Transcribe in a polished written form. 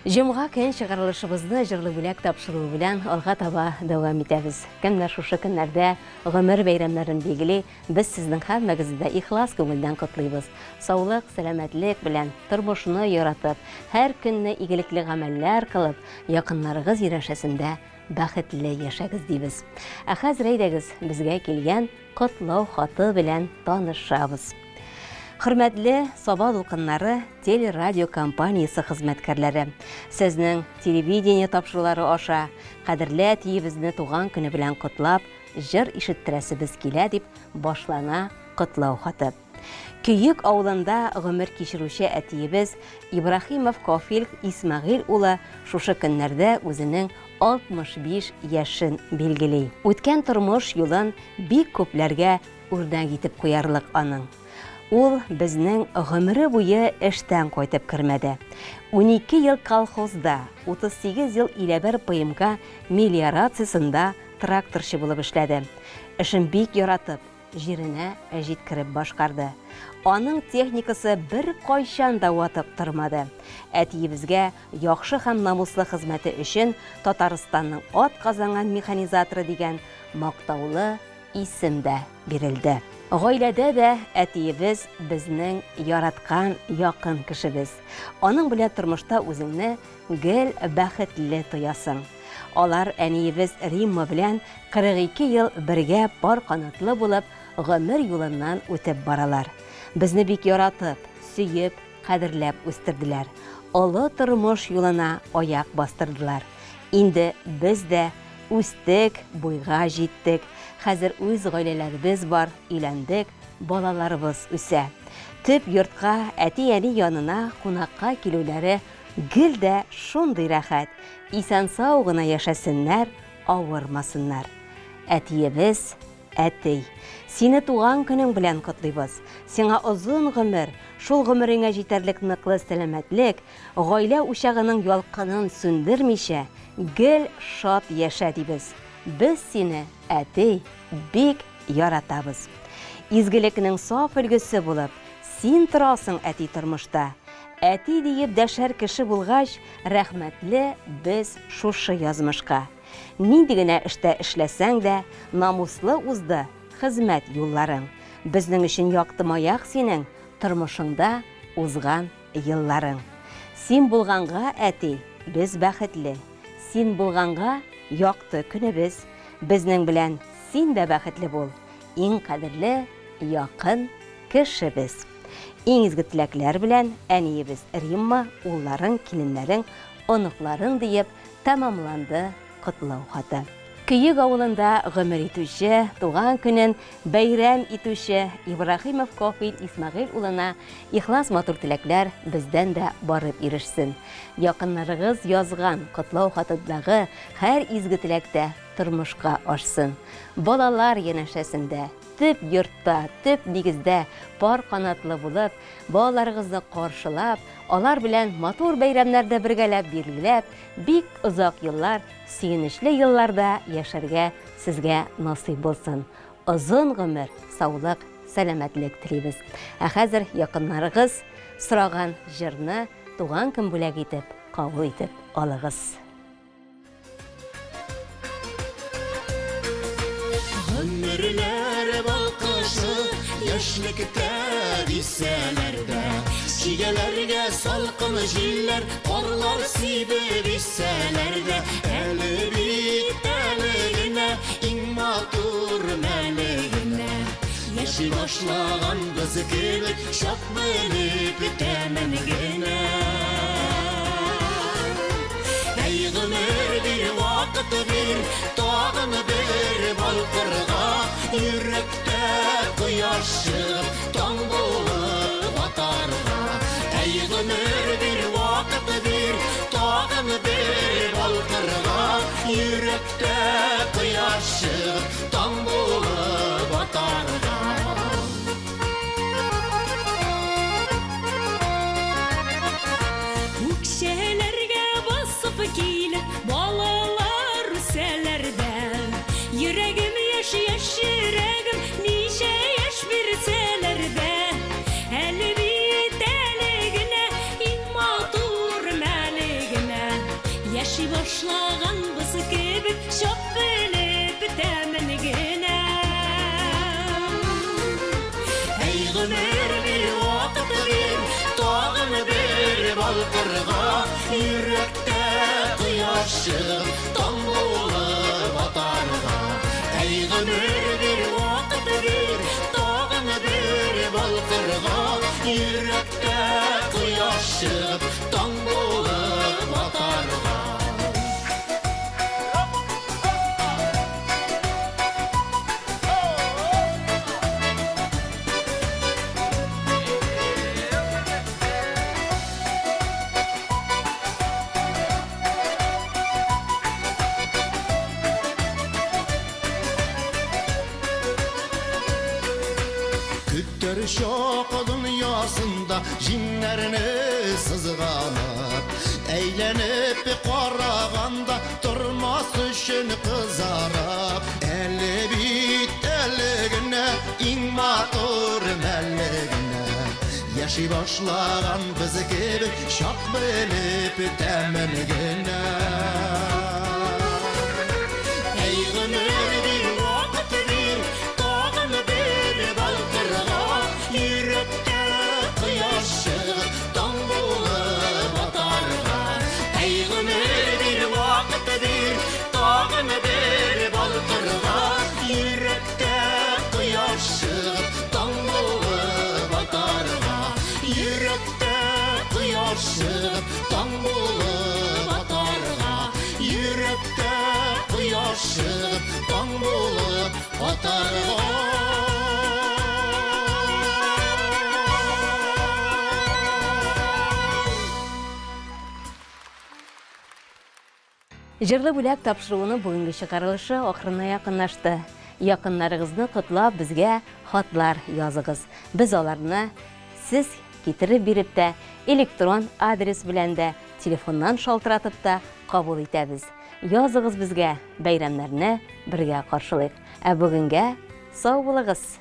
Җомга көн чыгарылышыбызны җырлы бүләк тапшыруы белән алга таба дәвам итәбез. Кемнәр шушы көннәрдә гомер бәйрәмнәрен билгели, без сезнең һәммәгезне дә ихлас күңелдән котлыйбыз. Саулык, сәламәтлек белән, тормышны яратып, һәр көнне игелекле гамәлләр кылып, якыннарыгыз янәшәсендә бәхетле яшәгез дибез. Ә хәзер әйдәгез, безгә килгән Котлау хаты белән танышабыз. Хөрмәтле Саба дулкыннары телерадиокомпаниясе хезмәткәрләре, сезнең телевидение тапшырулары аша кадерле әтиебезне туган көне белән котлап, җыр ишеттерәсебез килә, дип башлана котлау хаты. Көек авылында гомер кичерүче әтиебез Ибраһимов Кофил Исмәгыйль улы шушы көннәрдә үзенең 65 яшен билгели. Үткән тормыш юлын бик күпләргә үрнәк итеп куярлык аның. Ул безнең гомере буе эштән кайтып кермәде. 12 ел колхозда, 38 ел Иләбәр ПМК мелиорациясендә тракторчы булып эшләде. Эшен бик яратып, җиренә җиткереп башкарды. Аның техникасы беркайчан да ватык тормады. Әтиебезгә яхшы һәм намуслы хезмәте өчен Татарстанның атказанган механизаторы дигән мактаулы исем дә бирелде. Гаиләдә дә әтиебез безнең яраткан якын кешебез. Аның белән тормышта үзеңне гел бәхетле тоясың. Алар әниебез Римма белән 42 ел бергә пар канатлы булып гомер юлыннан үтеп баралар. Безне бик яратып, сөеп, кадерләп үстерделәр. Олы тормыш юлына аяк бастырдылар. Инде без дә үстек, буйга җиттек. Хәзер үз гаиләләребез бар, өйләндек, балаларыбыз үсә. Төп йортка, әти-әни янына кунакка килүләре гел дә шундый рәхәт. Исән-сау гына яшәсеннәр, авырмасыннар. Әтиебез, әти, сине туган көнең белән котлыйбыз. Сиңа озын гомер, шул гомереңә җитәрлек ныклы сәламәтлек, гаилә учагының ялкынын сүндермичә, гел шат яшә дибез. Без сине, әти, бик яратабыз. Изгелекнең саф өлгесе булып, син торасың, әти, тормышта. Әти диеп дәшәр кеше булгач, рәхмәтле без шушы язмышка. Нинди генә эштә эшләсәң дә, намуслы узды хезмәт юлларың. Безнең өчен якты маяк синең тормышыңда узган елларың. Син булганга, әти, без бәхетле. Син булганга якты көнебез. Безнең белән син дә бәхетле бул, иң кадерле, якын кешебез. Иң изге теләкләр белән әниебез Римма, улларың, киленнәрең, оныкларың диеп тәмамланды котлау хаты. Көек авылында гомер итүче, туган көнен бәйрәм итүче Ибраһимов Кофил Исмәгыйль улына ихлас матур теләкләр бездән дә барып ирешсен. Якыннарыгыз язган котлау хатындагы һәр изге теләк тә тормышка ашсын. Балалар янәшәсендә, төп йортта, төп нигездә пар канатлы булып, балаларыгызны каршылап, алар белән матур бәйрәмнәрдә бергәләп билгеләп, бик озак еллар, сөенечле елларда яшәргә сезгә насыйп булсын. Озын гомер, саулык, сәламәтлек телибез. Ә хәзер якыннарыгыз сораган җырны туган көн бүләк итеп кабул итеп алыгыз. Гомерләр балкышы яшьлектә дисәләр дә, Чигәләргә салкын җилләр, карлар сибеп исәләр дә, Әле бит әле генә иң матур мәле генә. Яши башлаганбыз кебек, чак белеп тәмен генә. Әй гомер бир, вакыт бир, тагын бер балкырга, Йөрәктә кояш чыгып, таң булып атарга. Әй гомер бир, вакыт бир, тагын бер балкырга, Йөрәктә кояш чыгып, таң булып атарга. Үкчәләргә басып килә балалар үсәләр дә. Йөрәгем яшь, яшь йөрәгем, ничә яшь бирсәләр дә. Әле бит әле генә иң матур мәле генә. Яши башлаганбыз кебек, чак белеп тәмен генә. Әй гомер бир, вакыт бир, тагын бер балкырга, йөрәктә кояш чыгып, таң булып атарга. Әй гомер бир, вакыт бир, тагын бер балкырга, йөрәктә кояш чыгып, таң булып атарга. Көтәр чак дөньясында җиңнәрне сызганып, әйләнеп караганда тормас өчен кызарып, әле бит әле генә иң матур мәле генә. Яши башлаган без кебек чак белеп тәмен генә. Әй гомер бир, вакыт бир, тагын бер балкырга, йөрәктә кояш чыгып, таң булып атарга. Әй гомер бир, вакыт бир, тагын бер балкырга, йөрәктә кояш чыгып, таң булып атарга. Йөрәктә кояш чыгып, таң булып атарга. Йөрәктә кояш чыгып, таң булып атарга. Җырлы бүләк тапшыруының бүгенге чыгарылышы ахырына якынлашты. Якыннарыгызны котлап безгә хатлар языгыз. Без аларны сез китереп биреп тә, электрон адрес белән дә, телефоннан шалтыратып та кабул итәбез. Языгыз безгә, бәйрәмнәрне бергә каршылыйк. Ә бүгенгә сау булыгыз!